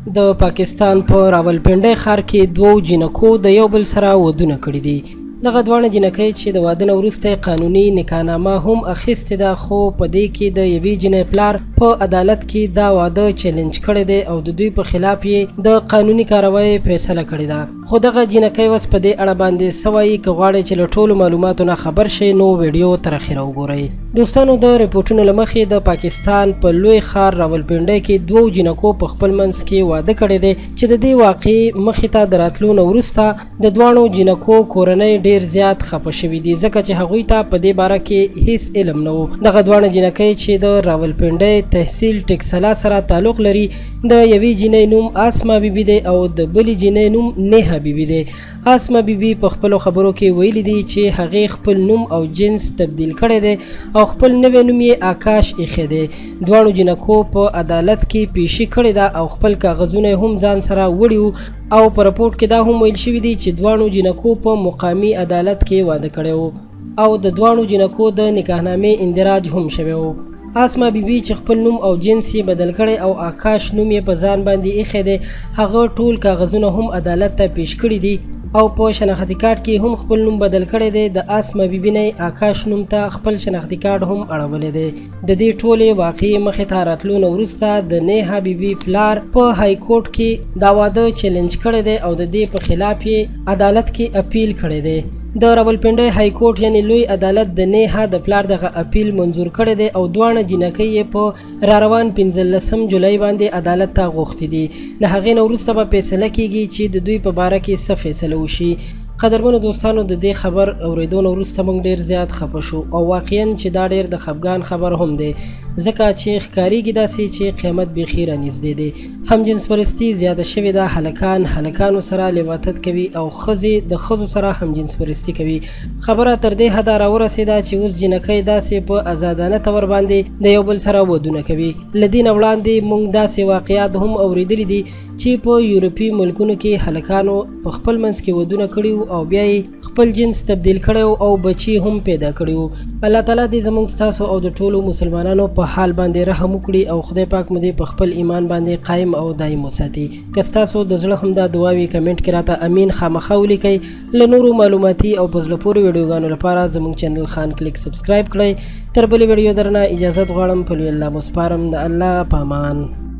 د پاکستان په راولپنډۍ ښار کې دوو جینکو د یو بل سره ودونه کړي دي. دغه دواړه جینکۍ چې د واده نه وروسته یې قانوني نکاحنامه هم اخیستې ده، خو په دې کې د یوې جینۍ پلار په عدالت کې دا واده چیلنج کړی دی او د دوی په خلاف یې د قانوني کاروايۍ فیصله کړې ده. خو دغه جینکۍ اوس په دې اړه باندې څه وایي؟ که غواړئ چې له ټولو معلوماتو نه خبر شئ نو ویډیو تر اخره وګورئ. دوستانو د رپوټونو له مخې د پاکستان په لوی ښار راولپنډۍ کې دوو جینکو په خپل منځ کې واده کړی دی چې د دې واقعې مخې ته د راتلو نه وروسته د دواړو جینکو کورنۍ ډیر زیات خپه شوي دي، ځکه چې هغوی ته په دې باره کې هیڅ علم نه وو. دغه دواړه جینکۍ چې د راولپنډۍ تحصیل ټیکسلا سره تعلق لري، د یوې جینۍ نوم اسما بي بي دی او د بلې جینۍ نوم نیها بي بي دی. اسما بي بي په خپلو خبرو کې ویلي دي چې هغې خپل نوم او جنس تبدیل کړی دی او خپل نوی نوم یې آکاش ایښی دی. دواړو جینکو په عدالت کې پیشي کړې ده او خپل کاغذونه یې هم ځان سره وړي وو، او په رپورټ کې دا هم ویل شوي دي چې دواړو جینکو په مقامي عدالت کې واده کړی و او د دواړو جینکو د نکاحنامې اندراج هم شوی و. اسما بي بي چې خپل نوم او جنس یې بدل کړی او آکاش نوم یې په ځان باندې ایښی دی، هغه ټول کاغذونه هم عدالت ته پیش کړي دي او په شناختي کارت کې هم خپل نوم بدل کړی دی. د اسما بي بي نه یې آکاش نوم ته خپل شناختي کارت هم اړولی دی. د دې ټولې واقعې مخې ته راتلو نه وروسته د نیها بي بي پلار په های کورټ کې دا واده چیلنج کړی دی او د دې په خلاف یې عدالت کې اپیل کړی دی. د راولپنډۍ های کورټ یعنی لوی عدالت د نیها د پلار دغه اپیل منظور کړی دی او دواړه جینکۍ یې په راروان 15 جولای باندې عدالت ته غوښتي دي. د هغې نه وروسته به فیصله کیږي چې د دوی په باره کې څه فیصله وشي. قدرمنو دوستانو، د دې خبر اورېدو نه وروسته موږ ډېر زیات خفه شو او واقعا چې دا ډېر د خفګان خبر هم دی، ځکه چې ښکاریږي داسې چې قیامت بیخي رانږدې دی. همجنس پرستي زیاته شوې ده، هلکان هلکانو سره لواطت کوي او ښځې د ښځو سره همجنس پرستي کوي. خبره تر دې حده راورسېده چې اوس جینکۍ داسې په ازادانه تور باندې د یو بل سره ودونه کوي. له دې نه وړاندې موږ داسې واقعات هم اورېدلي دي چې په یورپي ملکونو کې هلکانو په خپل منځ کې ودونه کړي وو او بیا یې خپل جنس تبدیل کړی او بچي هم پیدا کړي وو. الله تعالی دې زموږ، ستاسو او د ټولو مسلمانانو په حال باندې رحم وکړي او خدای پاک مو دې په خپل ایمان باندې قایم او دایم وساتي. که ستاسو د زړه هم دا دعا وي، کمنټ کې راته امین خامخا ولیکئ. له نورو معلوماتي او په زړه پورې ویډیوګانو لپاره زموږ چینل خان کلیک سبسکرایب کړئ. تر بلې ویډیو درنه اجازت غواړم، په لوی الله مو سپارم، د الله پامان.